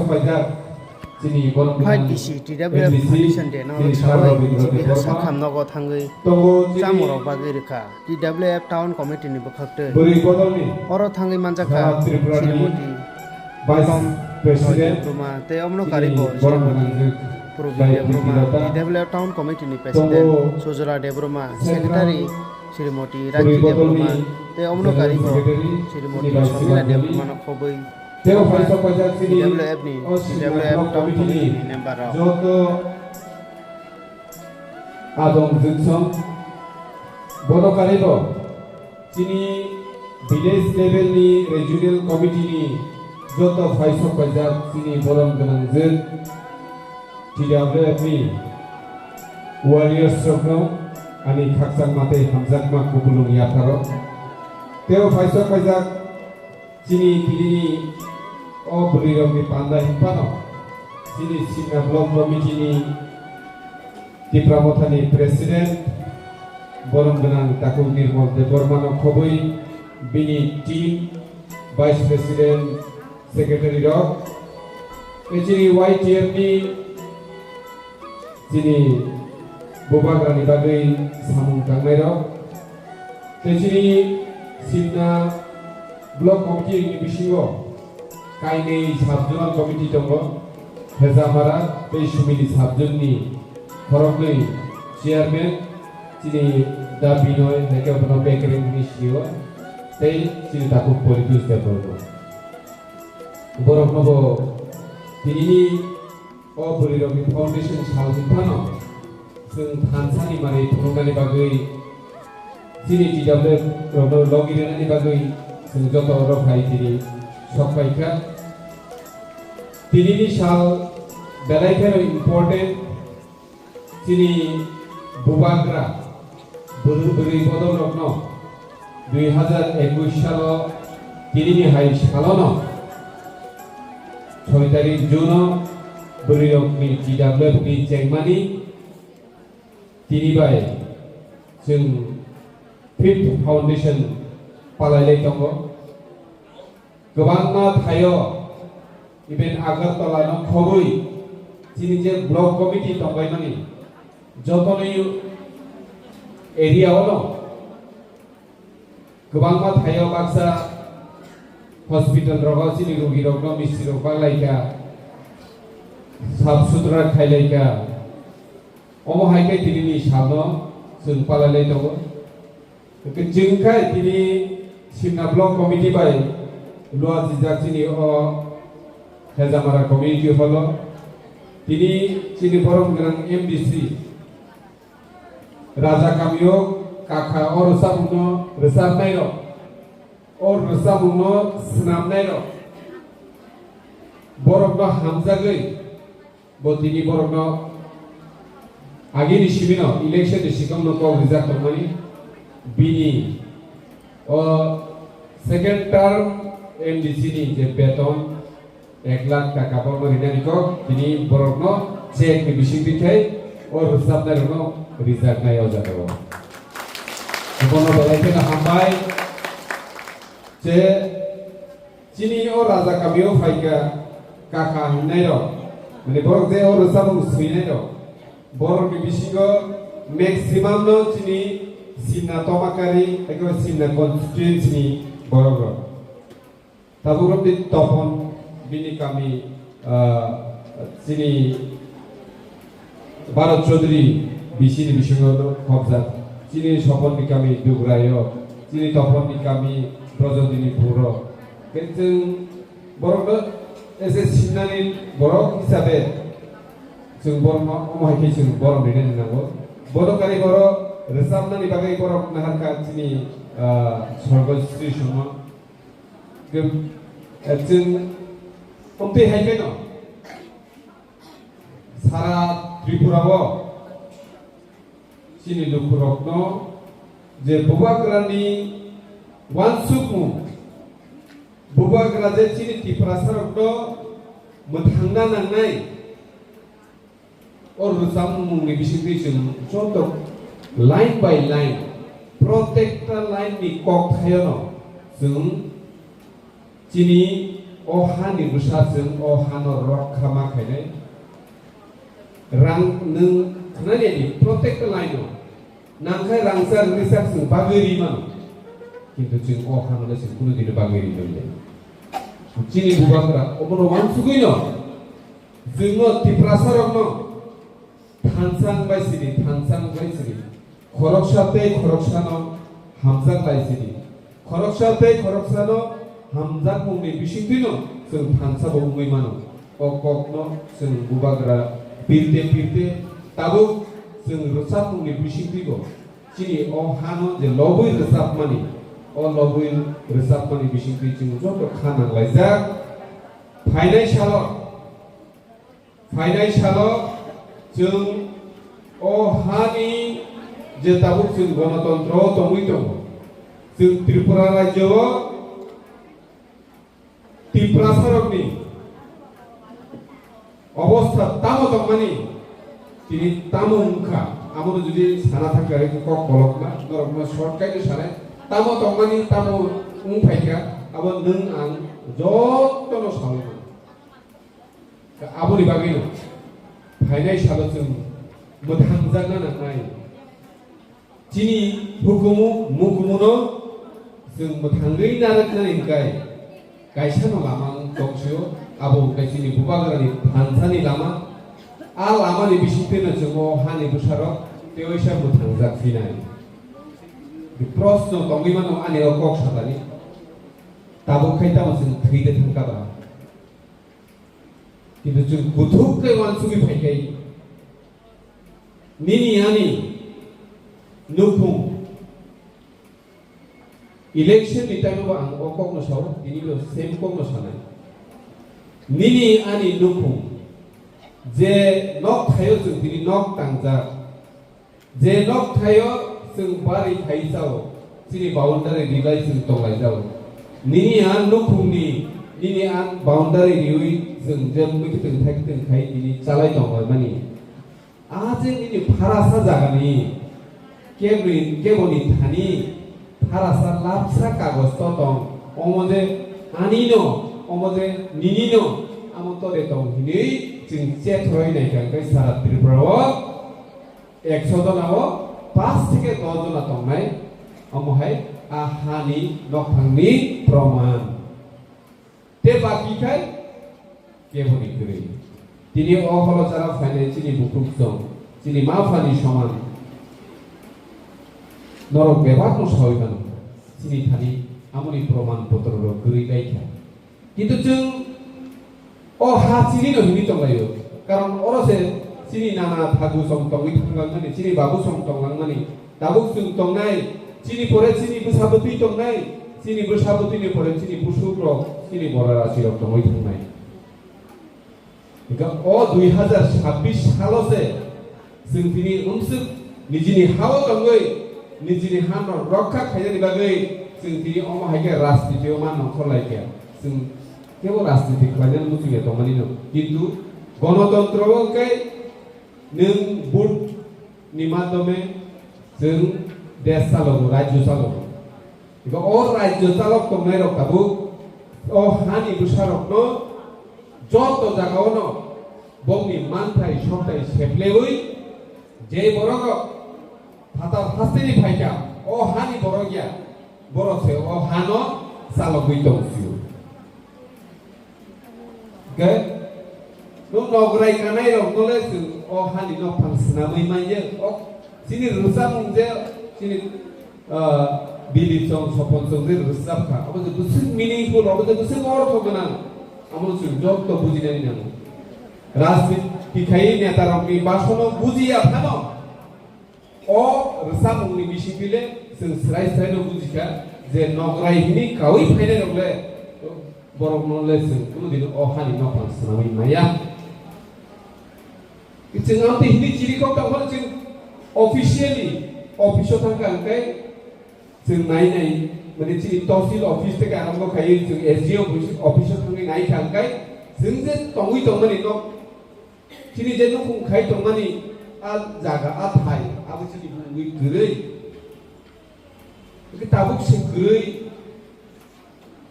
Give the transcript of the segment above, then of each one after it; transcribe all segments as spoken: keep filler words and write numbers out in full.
Paijak chini borok Five gwnang D C T W F N D C, Foundation Day no chini sabo Sir Robindra G B H Debbarma. Sakham nogo thangwi tongo chini chamorok bagwi rwkha. T W F Town Committee ni bwkhaktwi. Bwrwi bodolni oro thangwi manjakha South Tripura ni Srimoti Vice President Debbarma tei omono chini karibo borok Srimoti gwnang Purbi Dai Debbarma, Priti Lata. T W F Town Committee ni President tongo Sujala Debbarma, Central Secretary Srimoti Puri Rakhi Debbarma, Bodolni tei omono General karibo Secretary Srimoti chini Vice Sharmila President. Debbarma no khobwi Teo Phaisok Paijak chini T W F ni, o Sri T W F National Town Committee ni Committee ni member rok. Joto adong jwngsong bono karibo. Chini village level ni regional committee ni joto phaisok paijak chini borom gwnangjwk T W F ni warriors rokno ani khakchangma tei hamjakma kupulung yapharo. Teo phaisok paijak chini tini o bwrwi rokni panda hinphano chini Simna Block Committee ni Tipra Mothani President, borom gwnang Takhuk Nirmal Debbarmano khobwi bini team, Vice President, Secretary rok, tei chini Y T F ni chini bubagrani bagwi samung tangnai rok, tei chini Simna Block Committee ni bisingo kainwi sub-zonal committee tongo, Hezamara tei Sumili sub-zone ni khoroknwi chairman, chini Da Binoy, hai khe bono Bekereng hinwi sinio, tei chini Takhuk Politus Debbarma. Borokno bo tinini o bwrwirokni foundation sal hinphano chwng thansani manwi phunuknani bagwi, chini T W F rokno logi rwnani bagwi chwng joto oro phai tini sok paikha. Tinini sal belai kheno important. Chini bubagra bwrwi bwrwi bodolrokno dui hazar ekush salo tinini hai salono soi tarik June o bwrwirokni T W F ni chengmani tini bai chwng fifth foundation palailai tongo. Kwbangma thaio, even Agartala no khobwi chini je block committee tongbaimani jotoni area o no kwbangma thaio baksa hospital rogo chini rugi rokno mistri rok baglaikha, sap sutra khailaikha, omo hai khe tinini salno chwng palailai tongo. Hwnkhe chwng khai tini Simna Block Committee bai luajijak chini o Hezamara Community Hall o. Tini chini borom gwnang M D C Raja Kamio kakha o rwchapmungno rwchapnairok, o rwchapmungno swnamnairok, borokno hamjagwi bo tini borokno agini simino election ni sikang no kok rijak tongmani bini o second term M D C ni je beton ek lakh taka borokno rinani kok tini borokno check ni bising twi khai o rwchapnai rokno rijaknai o jaga o. Bono belai kheno hambai je Chini o Raja Kamio phaikha kakha hinnairok, mane borok je o rwchapmung swinairok, borokni bisingo maximum no chini Simna Tomakari, eko Simna constituency ni borok rok. Tabuk rok di Topon bini kami, ah, chini Bharat Chaudhary B C ni bisingo khobjak. Chini Sopon ni kami Dugraio, chini Topon ni kami Brojodini Puro. Khe chwng borokno ese simnani borok hisabe chwng borokno omo hai khe chwng borom rinani nango. Bono kari borok rwchapnani bagwi borok naharkha chini, ah, Sorgo Sri Sumon. Khe, eh, chwng omtwi hai kheno Sara Tripura o chini lukurokno je bubagrani uansukmung, bubagra je chini Tiprasarokno mwthangna nangnai, o rwchapmungni bisingtwi chwng joto line by line, protekta line ni kokthaiono chwng chini O hani bwsa chwng o hano rokha ma khainai. Rang nwng khwnani di protect line o. Nangkhai rangchak rwchak chwng bagwi ri mano. Kintu chwng o hano le chwng kunu dino bagwi ri manya. Chini bubagra obono wansugwi no. Chwngno Tiprasa rokno thansa wngbai sidi, thansa wngbai sidi. Khoroksa tei khoroksano hamjak lai sidi. Khoroksa tei khoroksano hamjakmungni bisingtwino chwng thansa bo wngwi mano. O kokno chwng bubagra pirte pirte tabuk chwng rwchapmungni bisingtwibo chini o hano je lobwi rwchapmani, o lobwi rwchapmani bisingtwi chwng joto kha nanglaijak. Phainai salo Phainai salo chwng o hani je tabuk chwng gonotontro tongwi tongo, chwng Tripura rajyo o Tiprasarokni obostha tamo tongmani, tini tamo wngkha, amono jodi sana thangkha hai khe kok kolokma, norokno short khaino sanai, tamo tongmani, tamo wngphaikha, abo nwng ang jotono saui mano. Aboni bagwino phainai salo chwng mwthangjakna nangnai. Chini hukumu mukumuno chwng mwthangwi narwknani hwnkhe kaisano lama wng tongsio, abo hwnkhe chini bubagrani thansani lama. A lamani bisingtwino chwng o hani bwsarok tewaisa mwthangjak phinai. Proshno tongwi mano ani o kok satani. Tabuk khai tamo chwng thwi de thangkha ba? Kintu chwng kuthuk khe uansugwi phaikhai. Nini ani nukhung election ni time bo ang o kokno sao, tini bo same kokno sanai. Nini ani nukhung je nok thaio chwng tini nok tangjak. Je nok thaio chwng bari khai chao, chini boundary ribai chwng tonglai jao. Nini a nukhungni, nini a boundary riwi chwng je mwkhitwng thaikitwng khai tini chalai tonglaimani. A je nini pharasa jagani, keboni, keboni thani pharasa lapsa kagoj to tong, omo je anino, omo je ninino, amo to de tong hinwi chwng chethroi naikha khe sara Tripura o. Ekso jona o paanch theke dos jona tongnai, omo hai a hani nokphangni proman. Tei baki khai keboni kwrwi. Tini o holo jora phainai chini bukhuk chwng, chini ma phani soman. Norok bebakno saui mano, chini thani amoni proman potro rok kwrwi bai kha. Kintu chwng o ha chini no himwi tonglaio. Karon oro se chini nana thagu song tongwi thanglangmani, chini babu song tonglangmani, tabuk chwng tongnai, chini pore chini bwsa bwtwi tongnai, chini bwsa bwtwini pore chini busuk rok, chini bora rasi rok tongwi thangnai. Hingkhe o dui hazar sabbish salo se chwng tini umswk nijini ha-o tongwi, nijini hano rokha khainani bagwi chwng tini omo hai khe rajniti o ma nongkhor lai khe. Chwng kebo rajniti khlainani muchung ya tongmani no. Kintu gonotontro o hwnkhe nwng vote ni madhyome chwng desh chalogo, rajyo chalogo. Eba o rajyo chalok tongnai rok tabuk o hani bwsa rokno joto jaga ono bongni manthai sokthai seplewi je borok rok phatar hasteni phaikha o hani borok ya borok se o hano chalogwi tong sio. Hwnkhe, nwng nograi kanai rok no le chwng o hani nokphang swnamwi manya. O chini rwchapmung je chini, ah, Bili Chong, Sopon Chong je rwchap kha. Abo je bwswk meaningful, abo je bwswk ortho gwnang. Amo chwng joto bujinani nango. Rajniti khai neta rokni basono bujiya phano. O rwchapmungni bisingtwi le chwng swrai swraino bujikha je nograi hwnwi kaui phainairok le borokno le chwng kunu dino o hani nokphang swnamwi maya. Chwng amtwi hwnwi chirikhok tongphano chwng officially office-o thangkha hwnkhe chwng nai nai mane chini tosil office theke arombo khaiwi chwng S D O office-o thangwi naikha hwnkhe chwng je tongwi tongmani nok Chini je nukhung khai tongmani a jaga, a thai, abo chini bumungwi kwrwi. Hwnkhe tabuk se kwrwi.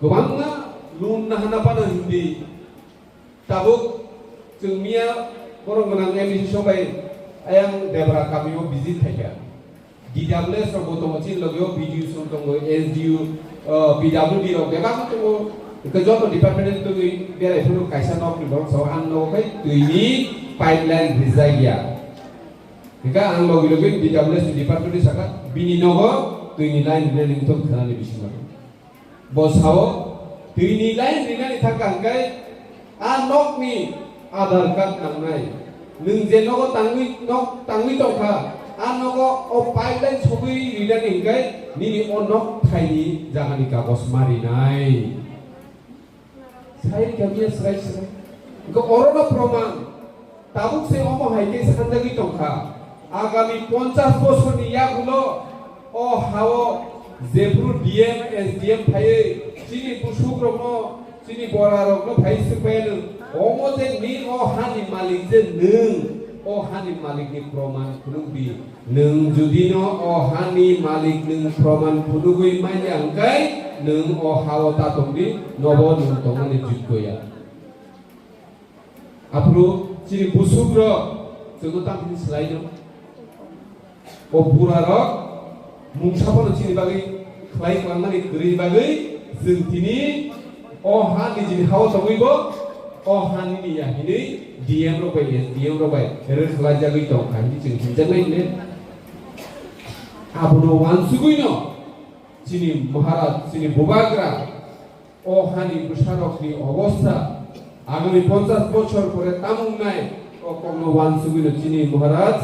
Kwbangma Loan nahana phano hindi. Tabuk chwng miya borok gwnang M D C sobai ayang Debra kamio visit khaikha. D W S rok bo tongo, chini logio B D O song tongo, S D O, uh, P W D rok bebak tongo. Hwnkhe joto department twi berai phano kaisa nok ni borok sao ang nogo khai twi ni pipeline rijak ya. Hwnkhe ang logi logi D W S ni department ni saka bini nogo twi ni line rinani wngthok khwnani bisingo. Bo sao, twi ni line rinani thangkha hwnkhe a nokni Aadhaar card nangnai. Nwng je nogo tangwi, nok tangwi tongkha, a nogo o pipeline sogwi rinani hwnkhe nini o nok thaini jagani kagoj ma rinai. Sai kamiya srai srai. Hwnkhe orono proman. Tabuk se omo hai khe sanjagwi tongkha, agami ponchash bosorni yagulo o hao jephru D M, S D M phaiwi chini busukrokno, chini borarokno phai swngbaiyano, omo je ni o hani malik je nwng, o hani malikni proman phunukdi. Nwng judino o hani malik nwng proman phunugwi manya hwnkhe, nwng o hao ta tongdi, nobo nwng tongmani jukgo ya. Aphuru chini busukrok chwngno tamo hwnwi swlaino? O burarok mungsa phano chini bagwi khlai kwlangmani kwrwini bagwi chwng tini o ha nijini hao tongwibo o ha nini ya hinwi D M rok bai, S D M rok bai rwkhlaijagwi tongkha hinwi chwng hinjaknai hwnwi. Abono uansugwino chini Maharaj, chini Bubagra, o hani bwsarokni obostha, agami ponchash bochor pore tamo wngnai, o kokno uansugwino chini Maharaj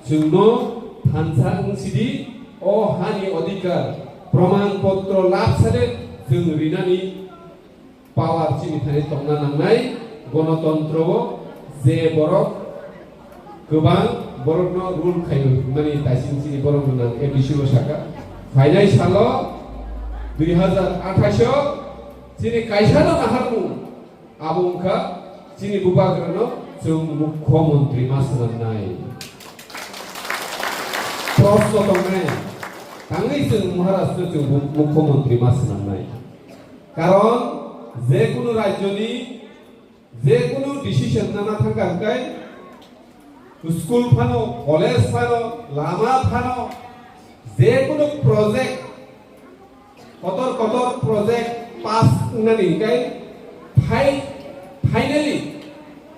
chwngno thansa wngsidi, o hani odhikar proman potro lab sale chwng rinani power chini thani tongna nangnai, gonotontro o je borok kwbang borokno rule khaio hwnmani taising chini borok gwnang A D C bo saka. Phainai salo dui hazar athais o chini kaisano naharmung, abo wngkha chini bubagrano chwng mukhyamantri ma swnamnai. Proshno tongnai, tangwi chwng Maharashtra chwng bu-, mukhyamantri ma swnamnai. Karon je kunu rajyoni je kunu decision nana thangkha hwnkhe, school phano, college phano, lama phano, je kunu project, kotor kotor project pass wngnani hwnkhe, phai-, finally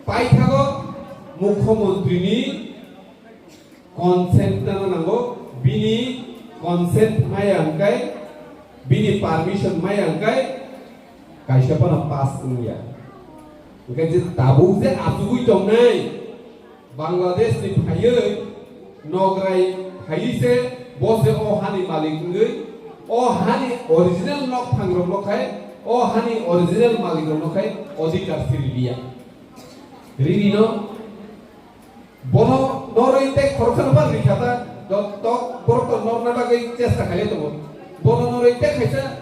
paithago mukhyamantrini consent nano nango, bini consent maya hwnkhe, bini permission maya hwnkhe kaisa phano pass wngya. Hwnkhe je tabuk je achugwi tongnai Bangladesh ni phaiwi nograi phaiwi se bo se o hani malik wngwi o hani original nok phangrok no khai o hani original malik rok no khai odhikar siri liya. Rini no Bono norwi tei khoroksa no ban rikha ta, dok tok borok to norna bagwi chesta khaile tongo. Bono norwi tei khaisa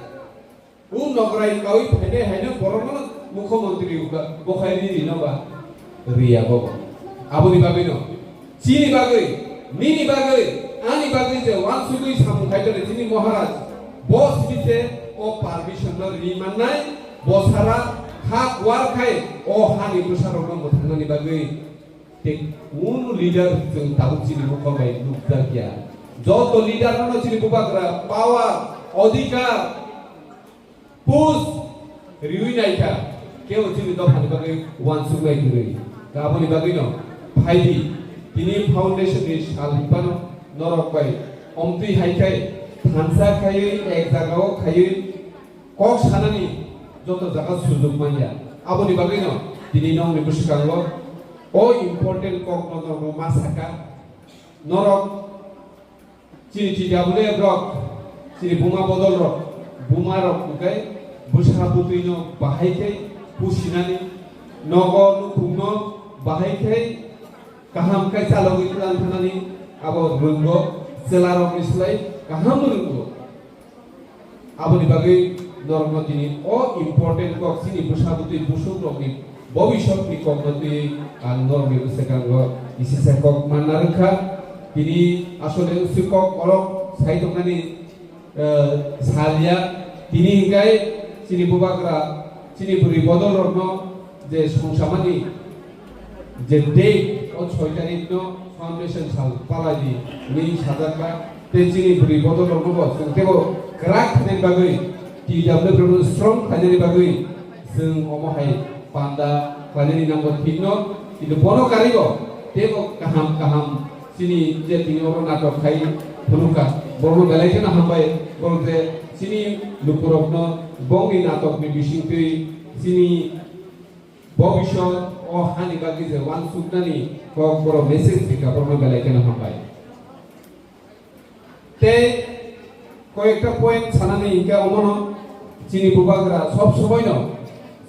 u nograi kaui phainai haino borokno mukhyamantri rikha, bo khai ri rino ba? Riya bo. Aboni bagwino chini bagwi, nini bagwi, ani bagwi je uansugwi samung khai tongo chini Maharaj, bo simi se o permission no ri mannai, bo sara ha kuar khai o hani bwsarokno mwthangnani bagwi. Tei kunu leader chwng tabuk chini mokol bai nukjak ya. Joto leader no chini bubagra power, odhikar, post riwi naikha. Kebo chini dophani bagwi uansuknai kwrwi. Aboni bagwino phaidi tini foundation ni sal hinphano norok bai omtwi hai khai thansa khaiwi ek jagao khaiwi kok sanani joto jaga sujok manya. Aboni bagwino tini nokni bwskango o important kokno norok ma saka. Norok chini T W F rok, chini buma bodol rok, buma rok hwnkhe bwsa bwtwino bahai khe pusinani, nogo nukhungno bahai khe kaham khe chalogwi twlang thanani abo rwngo, chwla rokni slai kaham rwngo. Aboni bagwi norokno tini o important kok chini bwsa bwtwi busukrokni bobiswkni kokno twiwi ang norokni bwskango kisisa kok manna rwkha. Tini asole usi kok orok sai tongnani, eh, salya. Tini hwnkhe chini bubagra Chini bwrwi bodol rokno je songsamani je date o soi tarikh no foundation sal palai di hinwi sajak ba, tei chini bwrwi bodol rokno bo chwng teibo kwrak khainani bagwi, T W F rokno strong khainani bagwi chwng omo hai panda khlainani nango thik no, kintu bono karwi bo teibo kaham kaham chini je tini oro natok khai phunukha, borokno belai kheno hambai, borok je chini lukurokno bongni natokni bisingtwi chini bobisot o hani bagwi je uansuknani kok borok message rikha, borokno belai kheno hambai. Tei koyekta point sanani hinkhe omono chini bubagra sob somoino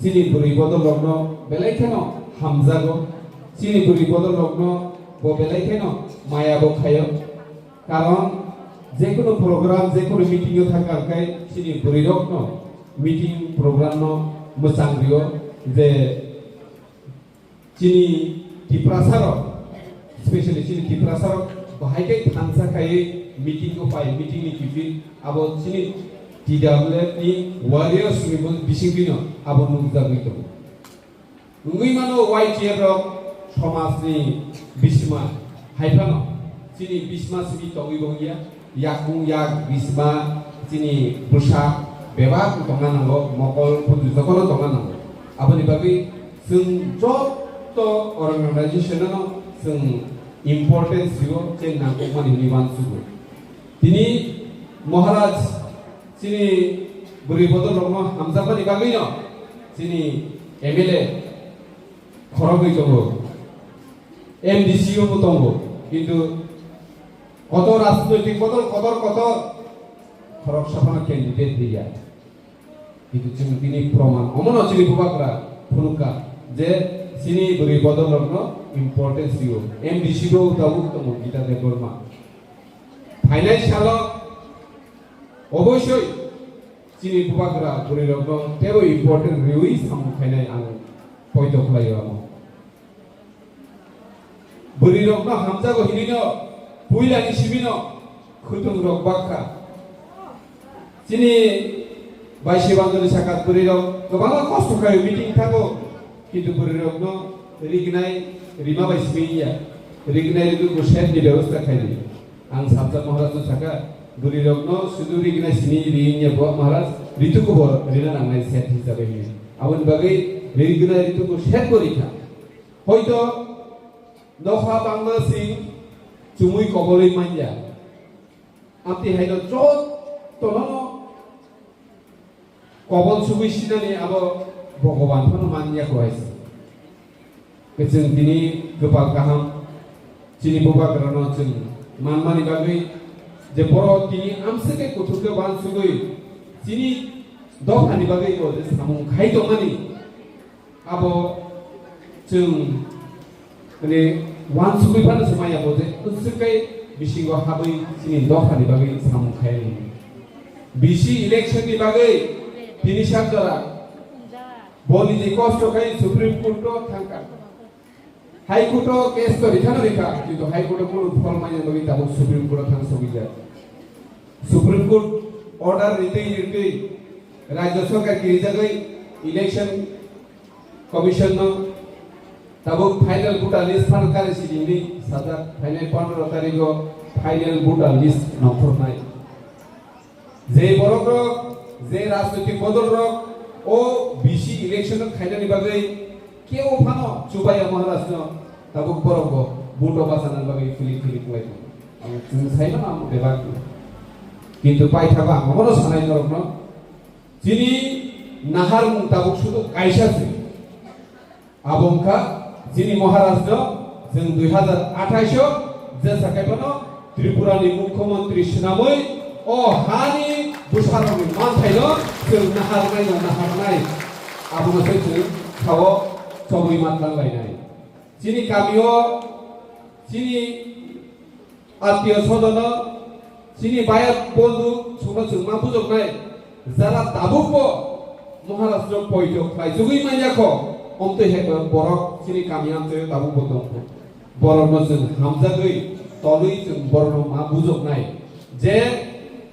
chini bwrwi bodol rokno belai kheno hamjago, chini bwrwi bodol rokno bo belai kheno maya bo khaio. Karon jekunu program, jekunu meeting o thangkha hwnkhe chini bwrwi rokno meeting program no mwchang rio je chini Tiprasa rok, specially chini Tiprasa rok bahai khe thansa khaiwi meeting o phai, meeting ni kiphil abo chini T W F ni warriors ni bo bisingtwi no abo nukjagwi tongo. Wngwi mano Y T F rok somajni bisima hai phano chini bisima simi tongwi bo wngya, yakung yak bisima chini bwsa bebak tongna nango, mokol phutu jotono tongna nango. Aboni bagwi chwng joto organization no chwng importance rio, chini nangkukmani hinwi uansugo. Tini Maharaj chini bwrwi bodol rokno hamjakmani bagwino chini M L A khorogwi tongo, M D C o bo tongo, kintu kotor rajnoitik bodol kotor kotor khoroksa phano candidate riya. Kintu chwng tini proman omono chini bubagra phunukha je chini bwrwi bodol rokno importance rio. M D C bo tabuk tongo Gita Debbarma. Phainai salo oboisoi chini bubagra bwrwi rokno teibo important riwi samung khainai ang poito khlaio amo. Bwrwi rokno hamjago hinwino puilani simino khwtwng rok bakha. Chini baisi bandori saka bwrwi rok kwbangma kosto khaio meeting thango, kintu bwrwi rokno rignai rima bai simi ya, rignai ridu ko shed ni bebostha khaidi. Ang Sabja Maharaj no saka, bwrwi rokno sudu rignai simi ri ya bo Maharaj, ritu ko bo rina nangnai shed hisabe hinwi. Aboni bagwi rignai ritu ko shed bo rikha. Hoito nokha bangma sing chumui kobolwi manya. Amtwi haino jotono kobol sugwi sinani abo Bhogoban phano manya kho hai se. Kwchwng tini kwpal kaham chini bubagrano chwng manmani bagwi je borok tini amswk khe kuthuk khe uansugwi chini dophani bagwi bo je samung khai tongmani. Abo chwng, mane, uansugwi phano se maya bo je, kwswk khe bisingo habwi chini dophani bagwi samung khai. B C election ni bagwi tini sak jora boni je kosto khai Supreme Court o thangkha. High Court o case to rikha no rikha, kintu High Court o kunu phol manya bagwi tabuk Supreme Court o thang sogwi jak. Supreme Court order ritwi ritwi Rajya Sarkar kirijagwi election Commission no tabuk final voter list phano kare sidi hinwi sajak, phainai pondro tarikh o final voter list nongkhornai. Je borok rok, je rajnoitik bodol rok o B C election no khainani bagwi kebo phano chubaya Maharaj no tabuk borok bo vote o bachana bagwi philik philik wngwi tongo. Ang chwng sai mano ang bebak no. Kintu paithago ang obono sanai norok no. Chini naharmung tabuk sudu kaisa se. Abo wngkha chini Maharaj no chwng dui hazar athais o jesa kaiphano Tripura ni Mukhyamantri swnamwi o hani bwsarokni manthaino chwng naharnaino naharnai. Abono se chwng sao chobwi matlang lainai. Chini kamio chini Attiyo sodano, chini bayat bondhu, songno chwng ma bujoknai, jara tabukbo Maharashtra poito khlaijagwi manya kho, omtwi hai borok chini kami amchaio tabukbo tongkho. Borokno chwng hamjagwi tolwi chwng borokno ma bujoknai je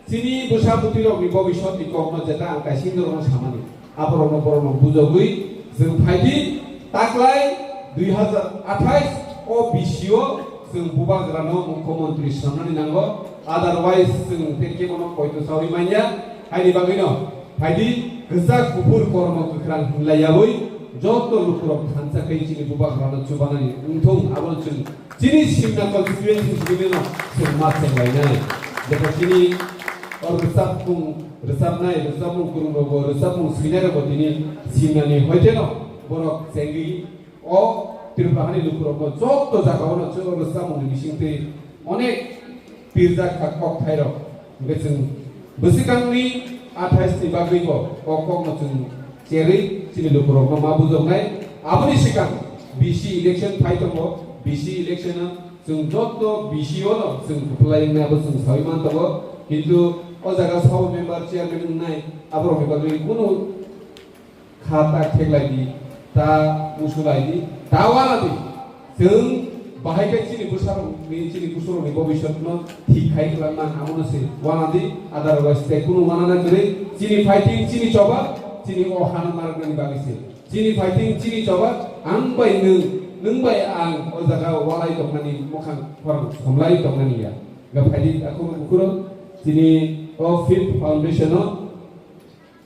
chini bwsa bwtwirokni bobiswtni kokno jeta ang kaising norokno samani. Aborokno borokno bujogwi chwng phaidi, taklai dui hazar athais o bisio chwng bubagrano mukhyamantri swnamnani nango, otherwise chwng tei kebono poito sawi manya. Haini bagwino phaidi, kwchak kuphur kormo kwkhrang hinlaiyawi joto lukurok thansa khe chini bubagrano chubanani wngthung, abono chwng chini Simna constituency simi no chwng ma chenglainai. Jekha chini o rwchapmung, rwchapnai, rwchapmung kwrwng rogo, rwchapmung swinai rogo tini Simna ni hoite no borok chengwi o Tripura hani lukurok no joto jaga o no chwng rwchapmung ni bising twi onek pirjak kha kok thai rok. Hwnkhe chwng bwswkangni athais ni bagwi bo o kok no chwng cherwi chini lukurokno ma bujoknai. Aboni swkang B C election phai tongo, B C election o chwng joto B C o no chwng kwplai wngnai abo chwng sawi man tongo, kintu o jaga sabo member chairman wngnai aborokni bagwi kunu kha ta kheklai di, ta musulai di, ta wana di. Chwng bahai khe chini bwsarokni, chini bwsarokni bobiswtno thik khai kwlangma, abono se wana di, otherwise tei kunu wana na kwrwi. Chini fighting, chini choba, chini o hano narwknani bagwi se. Chini fighting, chini choba, ang bai nwng, nwng bai ang o jaga walai tongnani, mokhang khorang somlai tongnani ya. Ga phaidi akhoro bukhuro chini o fifth foundation o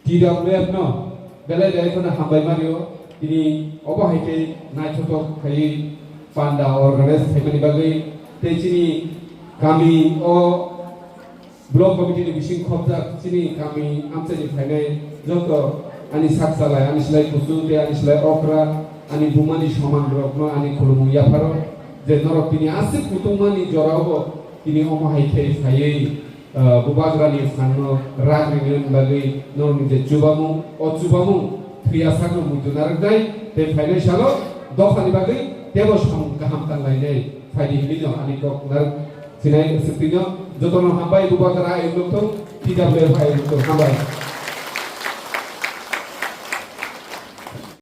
T W F no belai belai kheno hambai mario, tini obo hai khe naithothok khaiwi panda organize khaimani bagwi, tei chini kami o block committee ni bising khopjak chini kami amchaini phainai joto ani sak salai, ani slai kuchuk tei ani slai okra, ani bumani soman rokno ani khulumung yapharo, je norok tini aswk kutungmani jorao bo tini omo hai khe phaiwi ah, bubagrani phanno rak rinani bagwi norokni je chubamung, o chubamung thwiya sakno muitu narwknai, tei phainai salo dophani bagwi teibo samung kaham tanglainai phaidi hinwi no ani kok narwk sinai swktwino. Jotono hambai, bubagra ayuk nukthung, T W F ayuk nukthung, hambai.